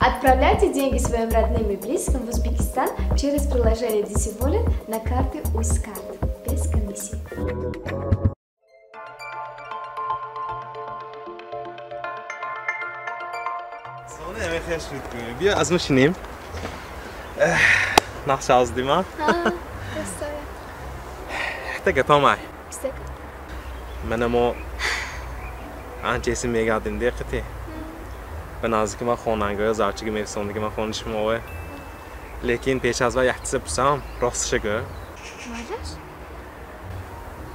Отправляйте деньги своим родным и близким в Узбекистан через приложение DC Wallet на карты Узкарт без комиссии. Биё аз мо шинем. Нақша аз дима. Якта гапам ай. Мана мо анча эсим мегардим деқити. Ба наздики ман хонангоё зарчиги мефисондиги ман хони шумове. Лекин пеш аз вай як чиза пурсам, ростиша гӯ. Малаш?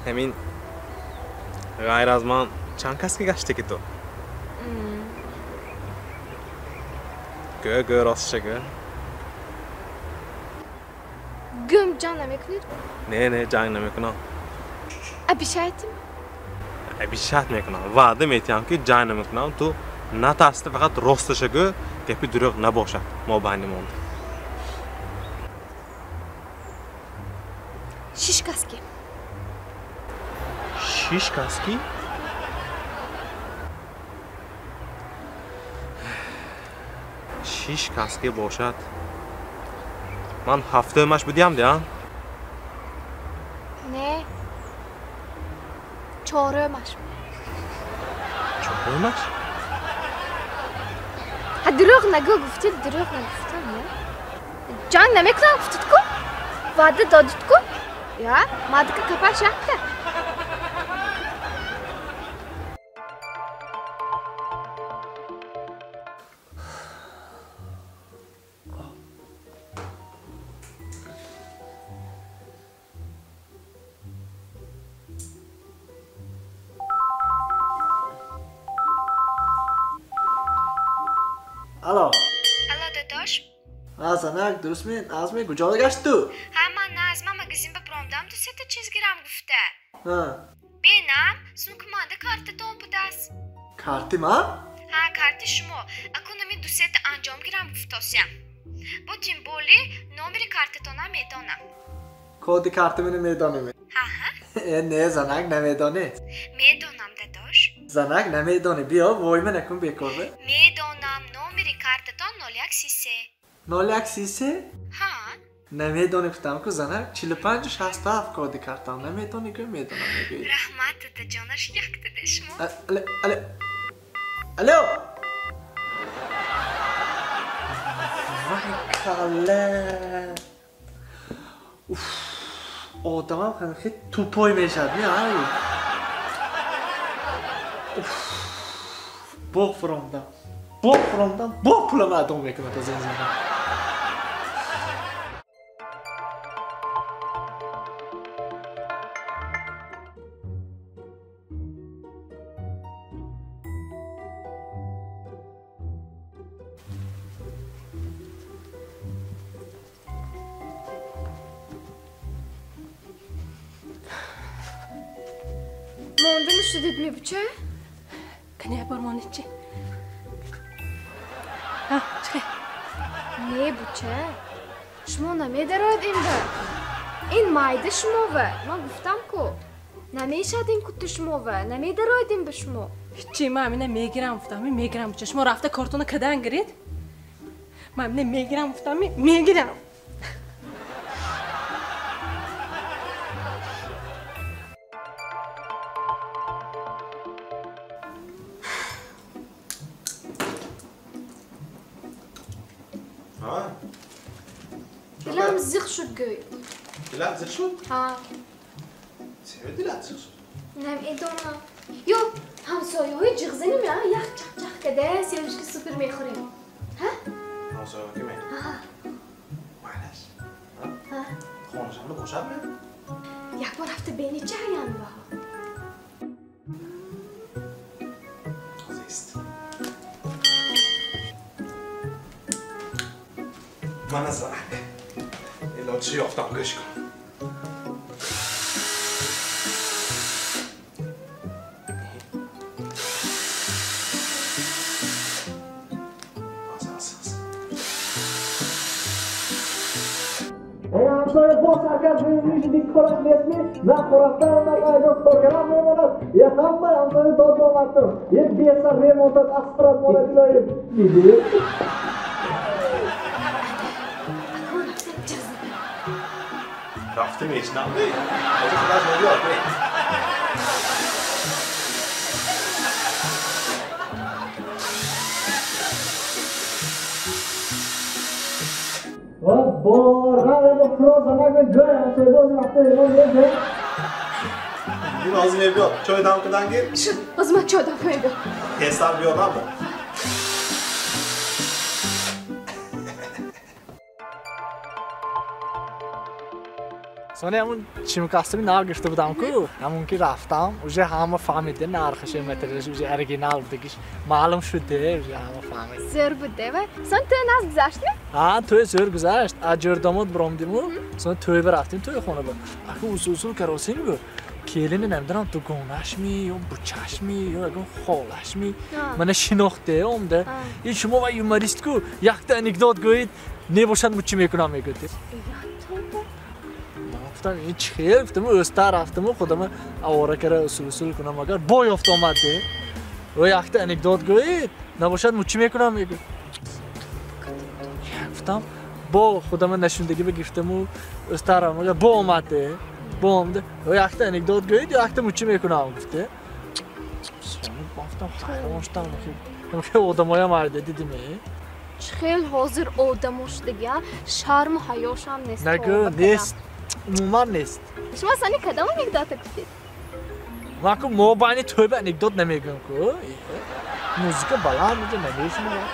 Ҳамин ғайр аз ман чанд кас ки гаштаки ту? Гӯ, гӯ, ростиша гӯ. Гӯм ҷанг намекунед? Не, не, ҷанг намекунам. Обещаете? Обещать мекунам. Ваъда метиҳам ки ҷанг намекунам. Ту натарсида фақат ростиша гӯ, гапи дурӯғ набошад мобайни монда. Шиш кас ки. Шиш кас ки? Шиш кас ки бошад. Ман ҳафтумаш будиям, дия? Не. Чорумаш. Чорумаш? Ҳа дурӯғ нагӯ гуфтид, дурӯғ нагуфтам, не? Ҷанг намекунам гуфтид ку? Ваъда додид ку? Я, мадика капаш якта. Алло. Алло, дадош. А, занак, дурустми? Азми, куҷо гашт ту? Ҳа, ман назма магазин ба промдам, ду сета чиз гирам гуфта. Ҳа. Бенам, сумкаманда картатон будааст. Карти ман? Ҳа, карти шумо. Акун ами ду сета анҷом гирам гуфтосям. Бо тим боли номери картатонам медонам. Коди карти мани медонем? Ҳа, ҳа. Э, не, занак, намедонӣ. Медонам, дадош. Занак, намедонӣ. Биё, войма накун бекор. Медонам, номери картатон 0133. 0133? Ҳа. Намедонӣ гуфтам ку занак, 4567 коди картам. Намедонӣ гӯ, медонам мегӯӣ. Раҳмат, дадаҷонаш, яктаде шумо. Алло, алло. Вай калла. Уф, одамам хеле тупой мешавад, не ай? Уф, боғ фуромдам. Боғ фуромдам, боғ пулам адо мекунад аз ин зана. Монда шудид мебуча? Кани як бор монед чи? Ҳа, чӣ? Не буча. Шумо намедароед ин ба. Ин майда шумова. Ман гуфтам ку. Намешад ин кутти шумова. Намедароед ин ба шумо. Ҳичи, ман амина мегирам гуфтам, мегирам буча. Шумо рафта картона кадан гиред? Ман амина мегирам гуфтам, мегирам. Дилам зиқ шуд гӯй. Дилат зиқ шуд? Ҳа. Чаро дилат зиқ шуд? Намедонам. Ё ҳамсояҳои ҷиғзаним я ях чақ-чақ када семечки супер мехӯрем. Ҳа? Ҳамсояҳо ки ме? Ҳа. Майлаш. Ҳа? Хонашамда бошадми? Як бор рафта бени чӣ ҳаянваҳо? Зист. Мана занак. Илоҷи ёфтам, гӯш кун. Эй ҳамсоя, боз агар мешиди кораш нестми, на хӯрафтан, на айдо коргарам мемонад. Я ҳама ҳамсоя дод омадтум. Е бесар ремонтат аспират монад илоҳим. Дидӣ? Рафта мешинам де. Ҳозир худаш мебиёд. ва борам фроза нагӯ ҷой ҳамсоябози вақта эълон мекунем. Ин ҳозир мебиёд. Чой дам кундан гир. Шуд, ҳозир ман чой дам кунам биёд. Тезтар биёд аммо. Сони ҳамун чимкастуми нав гирифта будам ку, ҳамун ки рафтам, уже ҳама фаҳмиде нархаше, материалаш уже оригинал будагиш маълум шуде, уже ҳама фаҳмид. Зӯр буд дева. Сон тӯй наз гузаштми? Ҳа, тӯй зӯр гузашт. Аз ҷӯрдомод биромдиму, сон тӯй рафтим тӯйхона ба. Аку усул каросин гу. Келини намедонам дугонашми ё бучашми ё ягон холашми. Мана шинохте омда. Ин шумо ва юморист ку, якта анекдот гӯед, небошад мучи мекунам мегӯед. Гуфтам ин чӣ хел, гуфтам ӯстар рафтаму худама овора кара усул кунам, агар бо ёфт омад де. Ё якта анекдот гӯед, набошад мучи мекунам мегӯ. Гуфтам бо худама нашундагӣ бигирифтаму ӯстар рафтам, агар бо омад де. Бо омада, ё якта анекдот гӯед, ё якта мучи мекунам гуфте. Гуфтам ҳайрон шудам, хел одамоям арде дидиме. Чӣ хел ҳозир одамо шудагия, шарму ҳаёшам нест. Нагӯ, нест. Умуман нест. Шумо сани кадом анекдота гуфтед? Ман ку мо байни тӯйба анекдот намегӯям ку. Музыка баланд уже намешунавам.